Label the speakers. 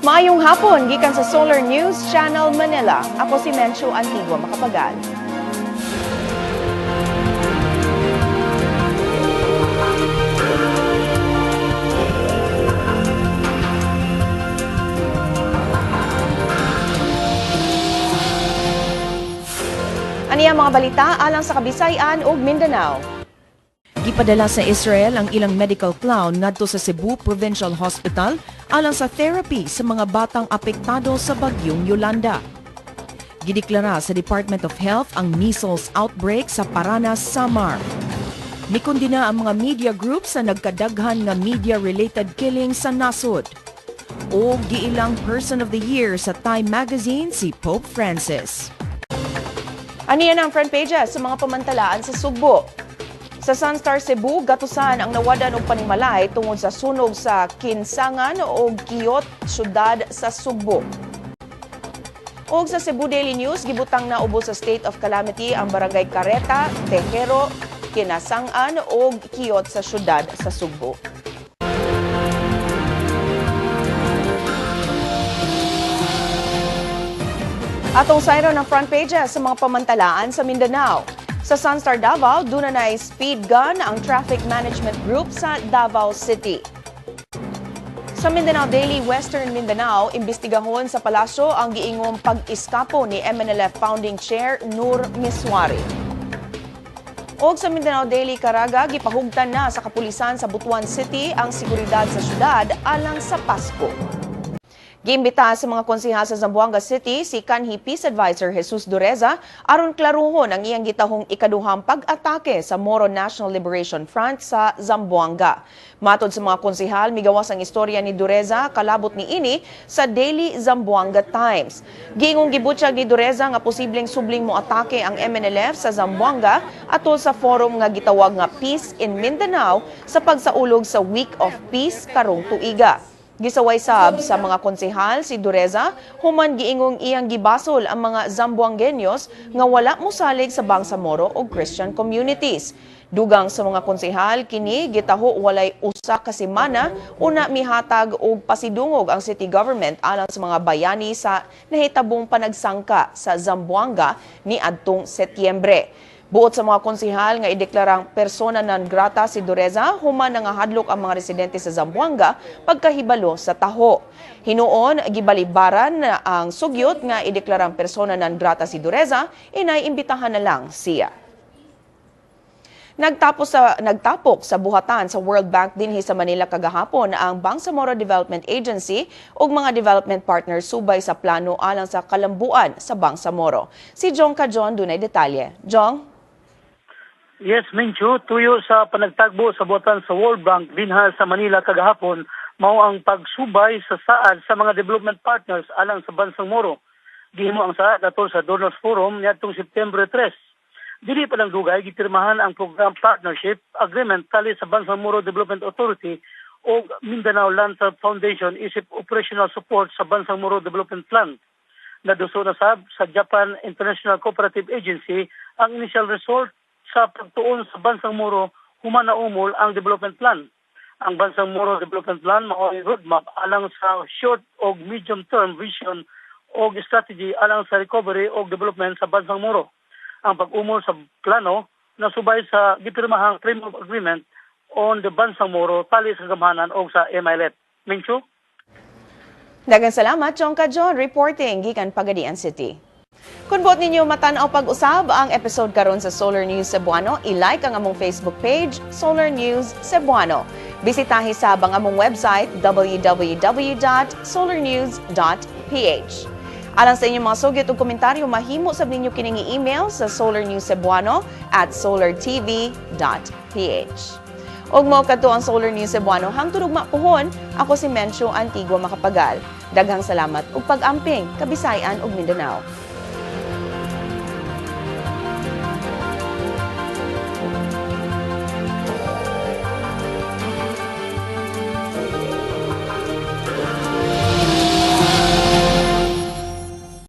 Speaker 1: Maayong hapon gikan sa Solar News Channel Manila. Ako si Menchu Antigua Macapagal. Aniya mga balita alang sa Kabisayan ug Mindanao.
Speaker 2: Gipadala sa Israel ang ilang medical clown ngadto sa Cebu Provincial Hospital alang sa therapy sa mga batang apektado sa bagyong Yolanda. Gideklara sa Department of Health ang measles outbreak sa Paranas, Samar. Mikondena ang mga media groups sa nagkadaghan nga media-related killing sa nasod. O giilang Person of the Year sa Time Magazine si Pope Francis.
Speaker 1: Aniya ang front pages sa mga pamantalaan sa Sugbo. Sa Sunstar Cebu, gatusan ang nawadan og panimalay tungod sa sunog sa Kinsangan o Kiyot, syudad sa Sugbo. Og sa Cebu Daily News, gibutang na ubos sa state of calamity ang barangay Careta, Tejero, Kinasangan o Kiyot sa syudad sa Sugbo. Atong sayro ng front pages sa mga pamantalaan sa Mindanao. Sa Sunstar Davao, duna na speed gun ang Traffic Management Group sa Davao City. Sa Mindanao Daily, Western Mindanao, imbestigahon sa palasyo ang giingong pag-iskapo ni MNLF Founding Chair Nur Misuari. Og sa Mindanao Daily Caraga, gipahugtan na sa kapulisan sa Butuan City ang seguridad sa syudad alang sa Pasko. Giimbita sa mga konsehal sa Zamboanga City si Kanhi Peace Advisor Jesus Dureza aron klaruhon ang iyang gitahong ikaduhang pag-atake sa Moro National Liberation Front sa Zamboanga. Matod sa mga konsehal, migawas ang istorya ni Dureza kalabot ni ini sa Daily Zamboanga Times. Giingong gibutyag ni Dureza nga posibleng subling mo atake ang MNLF sa Zamboanga atol sa forum nga gitawag nga Peace in Mindanao sa pagsaulog sa Week of Peace karong tuiga. Gisaway sab sa mga konsehal si Dureza, human giingong iyang gibasol ang mga Zamboangueños nga wala mosalig sa Bangsamoro o Christian communities. Dugang sa mga konsehal kini gitaho walay usa ka semana una mihatag og pasidungog ang city government alang sa mga bayani sa nahitabong panagsangka sa Zamboanga niadtong Setyembre. Buot sa mga konsehal nga ideklarang persona non grata si Dureza, human nangahadlok ang mga residente sa Zamboanga pagkahibalo sa taho. Hinuon, gibalibaran ang sugyot nga ideklarang persona non grata si Dureza, inay imbitahan na lang siya. Nagtapok sa buhatan sa World Bank dinhi sa Manila kagahapon ang Bangsamoro Development Agency ug mga development partners subay sa plano alang sa kalambuan sa Bangsamoro. Si Jong Cajon dunay detalye. Jong?
Speaker 3: Yes, Minchu, tuyo sa panagtagbo sa buhatan sa World Bank dinha sa Manila kagahapon mao ang pagsubay sa saad sa mga development partners alang sa Bansang Moro. Gihimo ang saad atol sa Donors Forum niadtong September 3. Dili pa lang dugay gipirmahan ang Program Partnership Agreement tali sa Bangsamoro Development Authority o Mindanao Land Foundation isip operational support sa Bangsamoro Development Plan. Naduso na sab sa Japan International Cooperative Agency ang initial result sa pagtuon sa Bangsamoro human na umol ang development plan. Ang Bangsamoro Development Plan mao ang roadmap alang sa short o medium term vision o strategy alang sa recovery o development sa Bangsamoro. Ang pag-umol sa plano nasubay sa gipirmahang Framework Agreement on the Bangsamoro tali sa gamhanan o sa MILF. Minchu?
Speaker 1: Daghang salamat, Jong Cajon, reporting gikan Pagadian City. Kung buot ninyo matan-aw pag-usab ang episode karon sa Solar News Cebuano, i-like ang among Facebook page, Solar News Cebuano. Bisitahi sab ang among website www.solarnews.ph. Alang sa inyong mga sugyot ug komentaryo, mahimo sab ninyo kining i-email sa solarnewscebuano@solartv.ph. Ug mao kadto ang Solar News Cebuano hangtod ugma puhon, ako si Menchu Antigua Macapagal. Daghang salamat ug pag-amping, Kabisayan ug Mindanao.